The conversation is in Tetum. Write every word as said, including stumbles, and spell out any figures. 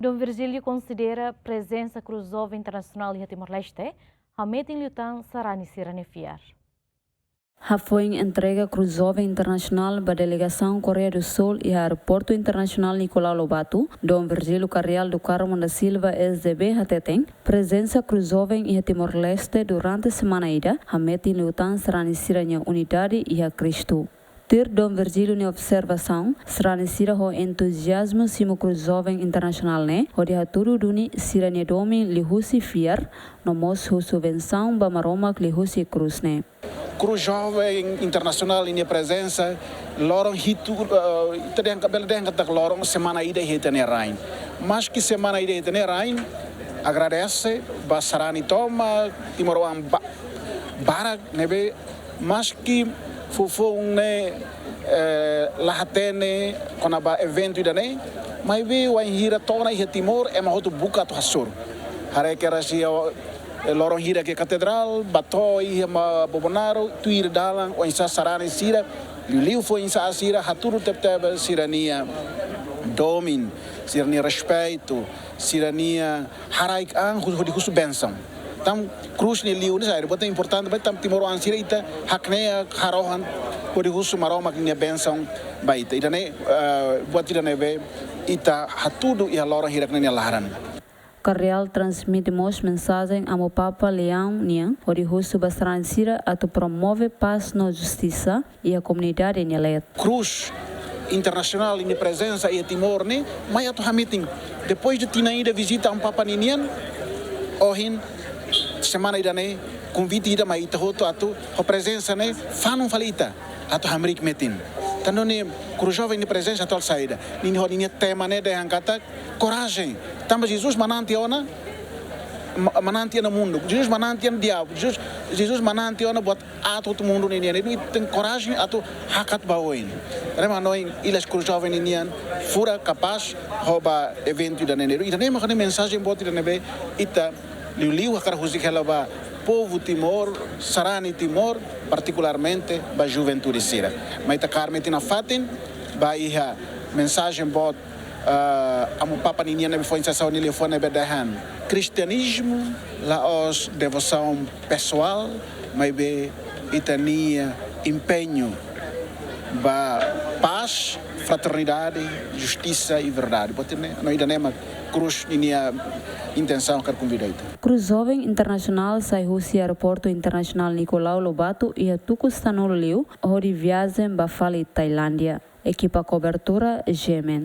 Dom Virgílio konsidera prezensa Cruz Jovem Internasionál iha Timor-Leste hametin liután sarani sira-nia fiar. Hafoin entrega Cruz Jovem Internasionál ba delegasaun Koreia do Súl iha Aeroportu Internasionál Nicolau Lobato, Dom Virgílio Carreal do Carmo da Silva, S D B, hateten, prezensa Cruz Jovem iha Timor-Leste durante semana ida hametin liután sarani sira-nia unidade iha Kristu. Tuir Dom Virgílio nia observasaun, sarani sira ho entuziazmu simu Cruz Jovem Internasionál ne'e, hodi hatudu duni sira-nia domin liuhusi fiar, no mós husu bensaun ba Maromak liuhusi krús ne'e. Cruz Jovem Internasionál nia prezensa loron hitu, eh, ita dehan ka-, bele dehan katak loron semana ida iha ita-nia rain. Maski semana ida iha ita-nia rain, agradese ba sarani tomak, timoroan ba-, barak ne'ebé maski foufoun ne'e, eh, la hatene kona-ba eventu ida-ne'e, maibé wainhira to'o ona iha Timor, ema hotu buka atu hasoru. Haree kedas iha, eh, loron hirak iha Katedrál, bá to'o iha Bobonaro, tuir dalan, oinsá sarani sira, liuliu foin-sa'e sira, hatudu tebetebes sira-nia domin, sira-nia respeitu, sira-nia haraik an hu-, hodi husu bensaun. Tan krús ne'e liu ne'e saida, buat importante ba ita timoroan sira, ita hakne'ak, harohan, hodi husu Maromak nia bensaun ba ita. Ida-ne'e, eh, buat ida ne'ebé ita hatudu iha loron hirak ne'e nia laran. Carreal transmite mós mensajen Amu Papa Leão nian, hodi husu ba sarani sira atu promove pás no justisa iha komunidade nia leet. Cruz Internasionál nia prezensa iha Timor ne'e mai atu hametin. Depois de tinan ida vizita Amu Papa ninian, ohin semana ida-ne'e konvite ida mai ita hotu atu ho prezensa ne'e fanun fali ita atu hamriik metin. Tan ne'e Cruz Jovem nia prezensa atuál saida. Ninia, ninia tema ne'e dehan katak korajen. Tanba Jesus manán tiha ona, ma-, manán tiha ona mundu. Jesus manán tiha ona diabu. Jesus, Jesus manán tiha ona buat aat hotu mundu ninian. Ita tenke korajen atu hakat ba oin. Entaun ha'u hanoin Ilhas Cruz Jovem ninian furak kapás ho ba eventu ida-ne'e. Ida-ne'e mak ha'u-nia mensajen boot ida ne'ebé ita liuliu hakarak husik hela ba povu Timor, sarani Timor, partikularmente ba juventude sira. Mai ita kaer metin nafatin ba iha mensajen boot, ah, Amu Papa ninian ne'ebé foin-sa'e sa'e nia liafuan ne'ebé dehan: Kristianizmu la'ós devosaun pesoál, maibé ita-nia empeñu ba pás, fraternidade, justisa i verdade. Buat ne'e, no ida-ne'e mak Cruz ninia intensaun hakarak konvida ita. Cruz Jovem Internasionál sai husi Aeroportu Internasionál Nicolau Lobato iha tuku sanulu liu, hodi viajen ba fali Tailándia. Ekipa kobertura, G M N.